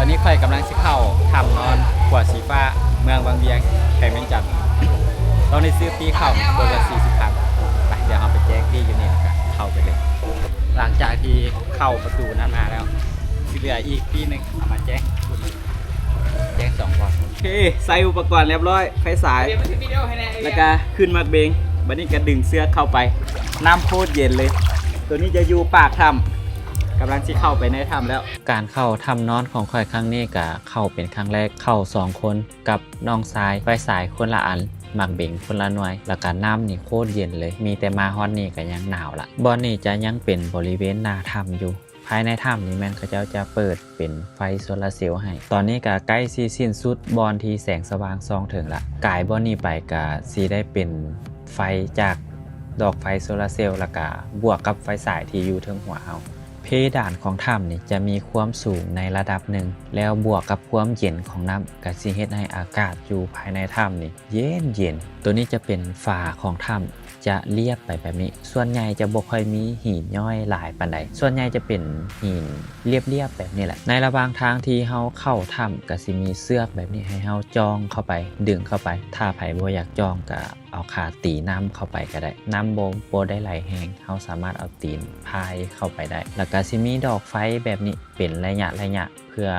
ຕອນນີ້ຂ້ອຍກຳລັງຊິເຂົ້າຖ້ຳນອນຂົວສີຟ້າ ເມືອງວັງວຽງ ແຂວງວຽງຈັນ. ຕ້ອງໄດ້ຊື້ປີ້ເຂົ້າຄົນລະສີ່ສິບພັນ. ໄປ ດຽວເຮົາໄປແຈ້ງປີ້ຢູ່ນີ້ ແລ້ວກະເຂົ້າໄປເລີຍ. ຫຼັງຈາກທີ່ເຂົ້າປະຕູນັ້ນມາແລ້ວ ຊິເຫຼືອອີກປີ້ໜຶ່ງ ເອົາມາແຈ້ງ ແຈ້ງສອງບ່ອນ. ໂອເຄ ໃສ່ອຸປະກອນລຽບຮ້ອຍ ໄຟສາຍ ແລ້ວກະຂຶ້ນໝາກເບັງ. ບັດນີ້ກະດຶງເຊືອກເຂົ້າໄປ. ນ້ຳໂຄດເຢັນເລີຍ. ໂຕນີ້ຈະຢູ່ປາກຖ້ຳ ກຳລັງຊິເຂົ້າໄປໃນຖ້ຳແລ້ວ. ການເຂົ້າຖ້ຳນອນຂອງຂ້ອຍຄັ້ງນີ້ກະເຂົ້າເປັນຄັ້ງແລກ, ເຂົ້າສອງຄົນກັບນ້ອງຊາຍ, ໄຟສາຍຄົນລະອັນ, ໝາກເບັງຄົນລະໜ່ວຍ, ແລ້ວກະນ້ຳນີ້ໂຄດເຢັນເລີຍ, ມີແຕ່ມາຮອດນີ້ກະຍັງໜາວລະ. ບ່ອນນີ້ຈະຍັງເປັນບໍລິເວນໜ້າຖ້ຳຢູ່. ພາຍໃນຖ້ຳນີ້ແມ່ນເຂົາເຈົ້າຈະເປີດເປັນໄຟໂຊລາເຊວໃຫ້. ຕອນນີ້ກະໃກ້ຊິສິ້ນສຸດບ່ອນທີ່ແສງສະຫວ່າງສ່ອງເຖິງລະ. ກາຍບ່ອນນີ້ໄປກະຊິໄດ້ເປັນໄຟຈາກດອກໄຟໂຊລາເຊວ ແລ້ວກະບວກກັບໄຟສາຍທີ່ຢູ່ເທິງຫົວເຮົາ. ເພດານຂອງຖ້ຳນີ້ຈະມີຄວາມສູງໃນລະດັບໜຶ່ງ ແລ້ວບວກກັບຄວາມເຢັນຂອງນ້ຳ ກະຊິເຮັດໃຫ້ອາກາດຢູ່ພາຍໃນຖ້ຳນີ້ເຢັນໆ. ໂຕນີ້ຈະເປັນຝາຂອງຖ້ຳ ຈະລຽບໄປແບບນີ້. ສ່ວນໃຫຍ່ຈະບໍ່ຄ່ອຍມີຫີນຍ້ອຍຫຼາຍປານໃດ. ສ່ວນໃຫຍ່ຈະເປັນຫີນລຽບໆແບບນີ້ແຫຼະ. ໃນລະຫວ່າງທາງທີ່ເຮົາເຂົ້າຖ້ຳ ກະຊິມີເຊືອກແບບນີ້ໃຫ້ເຮົາຈ່ອງເຂົ້າໄປ, ດຶງເຂົ້າໄປ. ຖ້າໃຜບໍ່ຢາກຈ່ອງ ກະເອົາຂາຕີນຳເຂົ້າໄປກະໄດ້. ນ້ຳບໍ່ ບໍ່ໄດ້ໄຫຼແຮງ, ເຮົາສາມາດເອົາຕີນພາຍເຂົ້າໄປໄດ້. ແລ້ວກະຊິມີດອກໄຟແບບນີ້ເປັນໄລຍະໄລຍະ ເພື່ອ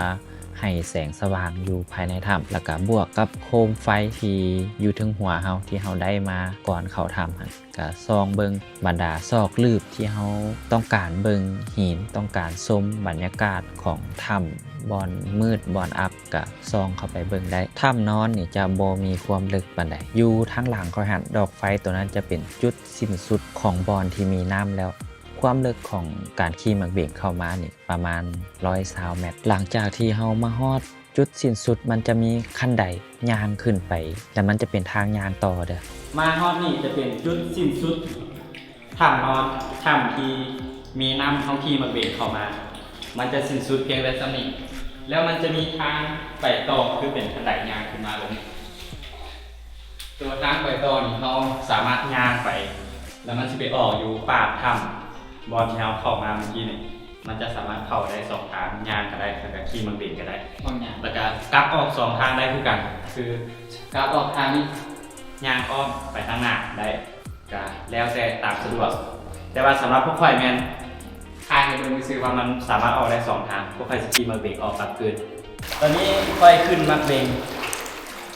ໃຫ້ແສງສະຫວ່າງຢູ່ພາຍໃນຖ້ຳ ແລ້ວກະບວກກັບໂຄມໄຟທີ່ຢູ່ເທິງຫົວເຮົາ ທີ່ເຮົາໄດ້ມາກ່ອນເຂົ້າຖ້ຳຫັ້ນ ກະສ່ອງເບິ່ງບັນດາຊອກລືບທີ່ເຮົາຕ້ອງການເບິ່ງຫີນ, ຕ້ອງການຊົມບັນຍາກາດຂອງຖ້ຳ, ບ່ອນມືດ, ບ່ອນອັບ, ກະສ່ອງເຂົ້າໄປເບິ່ງໄດ້. ຖ້ຳນອນນີ້ຈະບໍ່ມີຄວາມເລິກປານໃດ. ຢູ່ທາງຫຼັງຂ້ອຍຫັ້ນ ດອກໄຟໂຕນັ້ນຈະເປັນຈຸດສິ້ນສຸດຂອງບ່ອນທີ່ມີນ້ຳແລ້ວ. ຄວາມເລິກຂອງການຂີ່ໝາກເບັງເຂົ້າມານີ້ປະມານຮ້ອຍຊາວແມັດ. ຫຼັງຈາກທີ່ເຮົາມາຮອດຈຸດສິ້ນສຸດ ມັນຈະມີຂັ້ນໄດຍ່າງຂຶ້ນໄປ ແລ້ວມັນຈະເປັນທາງຍ່າງຕໍ່ເດີ້. ມາຮອດນີ້ຈະເປັນຈຸດສິ້ນສຸດຖ້ຳນອນ, ຖ້ຳທີ່ມີນ້ຳ ເຮົາຂີ່ໝາກເບັງເຂົ້າມາ ມັນຈະສິ້ນສຸດພຽງແຕ່ສ່ຳນີ້ ແລ້ວມັນຈະມີທາງໄປຕໍ່ ຄືເປັນຂັ້ນໄດຍ່າງຂຶ້ນມາແບບນີ້. ຕົວທາງໄປຕໍ່ນີ້ ເຮົາສາມາດຍ່າງໄປ ແລ້ວມັນຊິໄປອອກຢູ່ປາກຖ້ຳ ບ່ອນທີ່ເຮົາເຂົ້າມາເມື່ອກີ້ນີ້. ມັນຈະສາມາດເຂົ້າໄດ້ສອງທາງ, ຍ່າງກະໄດ້ ແລ້ວກະຂີ່ໝາກເບັງກະໄດ້ ແລ້ວກະກັບອອກສອງທາງໄດ້ຄືກັນ. ຄືກັບອອກທາງນີ້ ຍ່າງອ້ອມໄປທາງໜ້າໄດ້ ກະແລ້ວແຕ່ຕາມສະດວກ. ແຕ່ວ່າສຳລັບພວກຂ້ອຍແມ່ນ ຖ່າຍໃຫ້ເບິ່ງຊື່ໆວ່າມັນສາມາດອອກໄດ້ສອງທາງ. ພວກຂ້ອຍຊິຂີ່ໝາກເບັງອອກກັບຄືນ. ຕອນນີ້ຂ້ອຍຂຶ້ນໝາກເບັງ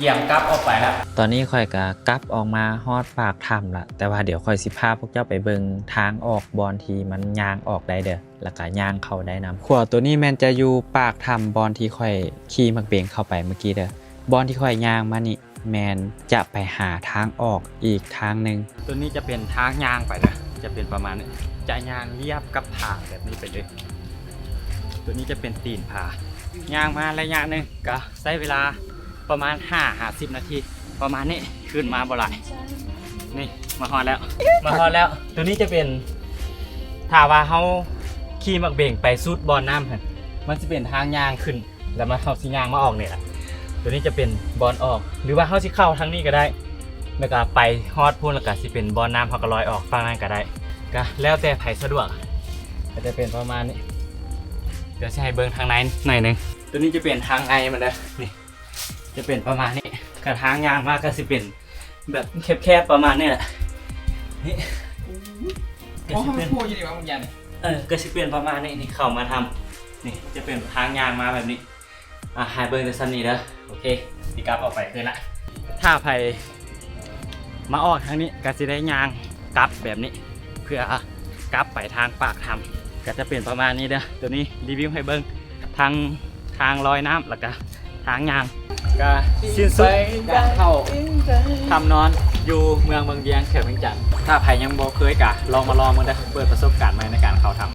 ກຽມກັບອອກໄປລະ. ຕອນນີ້ຂ້ອຍກະກັບອອກມາຮອດປາກຖ້ຳລະ, ແຕ່ວ່າດຽວຂ້ອຍຊິພາພວກເຈົ້າໄປເບິ່ງທາງອອກບ່ອນທີ່ມັນຍ່າງອອກໄດ້ເດີ້ ແລ້ວກະຍ່າງເຂົ້າໄດ້ນຳ. ຂົວໂຕນີ້ແມ່ນຈະຢູ່ປາກຖ້ຳບ່ອນທີ່ຂ້ອຍຂີ່ໝາກເບັງເຂົ້າໄປເມື່ອກີ້ເດີ້. ບ່ອນທີ່ຂ້ອຍຍ່າງມານີ້ ແມ່ນຈະໄປຫາທາງອອກອີກທາງໜຶ່ງ. ໂຕນີ້ຈະເປັນທາງຍ່າງໄປເດີ້ ຈະເປັນປະມານນີ້ ຈະຍ່າງລຽບກັບຜາແບບນີ້ໄປເລີຍ. ໂຕນີ້ຈະເປັນຕີນຜາ. ຍ່າງມາໄລຍະໜຶ່ງ ກະໃຊ້ເວລາປະມານຫ້າຫາສິບນາທີ ປະມານນີ້ ຂຶ້ນມາບໍ່ຫຼາຍ. ນີ້ ມາຮອດແລ້ວ ມາຮອດແລ້ວ. ໂຕນີ້ຈະເປັນ ຖ້າວ່າເຮົາຂີ່ໝາກເບັງໄປສຸດບ່ອນນ້ຳຫັ້ນ ມັນຈະເປັນທາງຍ່າງຂຶ້ນ ແລ້ວມາ ເຮົາຊິຍ່າງມາອອກນີ້ລະ. ໂຕນີ້ຈະເປັນບ່ອນອອກ ຫຼືວ່າເຮົາຊິເຂົ້າທາງນີ້ກະໄດ້ ແລ້ວກະໄປຮອດພຸ້ນ ແລ້ວກະຊິເປັນບ່ອນນ້ຳ ເຮົາກະລອຍອອກຝັ່ງນັ້ນກະໄດ້ ກະແລ້ວແຕ່ໃຜສະດວກ. ກະຈະເປັນປະມານນີ້ ດຽວຊິໃຫ້ເບິ່ງທາງໃນໜ້ອຍໜຶ່ງ. ໂຕນີ້ຈະເປັນທາງໃນມັນເດີ້ ນີ້ ຈະເປັນປະມານນີ້. ກະທາງຍ່າງມາກະຊິເປັນແບບແຄບໆປະມານນີ້ແຫຼະ ນີ້. ໂອ້ ກະຊິເປັນ ເອີ ກະຊິເປັນປະມານນີ້ ນີ້ເຂົ້າມາຖ້ຳ ນີ້ຈະເປັນທາງຍ່າງມາແບບນີ້. ອ່ະ ໃຫ້ເບິ່ງແຕ່ສ່ຳນີ້ເດີ້. ໂອເຄ ຊິກັບອອກໄປຄືນລະ. ຖ້າໃຜມາອອກທາງນີ້ກະຊິໄດ້ຍ່າງກັບແບບນີ້ ເພື່ອກັບໄປທາງປາກຖ້ຳ ກະຈະເປັນປະມານນີ້ເດີ້. ໂຕນີ້ຣີວິວໃຫ້ເບິ່ງທັງທາງລອຍນ້ຳ ແລ້ວກະທາງຍ່າງ. ກະສິ້ນສຸດການເຂົ້າຖ້ຳນອນຢູ່ເມືອງວັງວຽງ ແຂວງວຽງຈັນ. ຖ້າໃຜຍັງບໍ່ເຄີຍກະລອງມາລອງເບິ່ງເດີ້ ເປີດປະສົບການໃໝ່ໃນການເຂົ້າຖ້ຳ.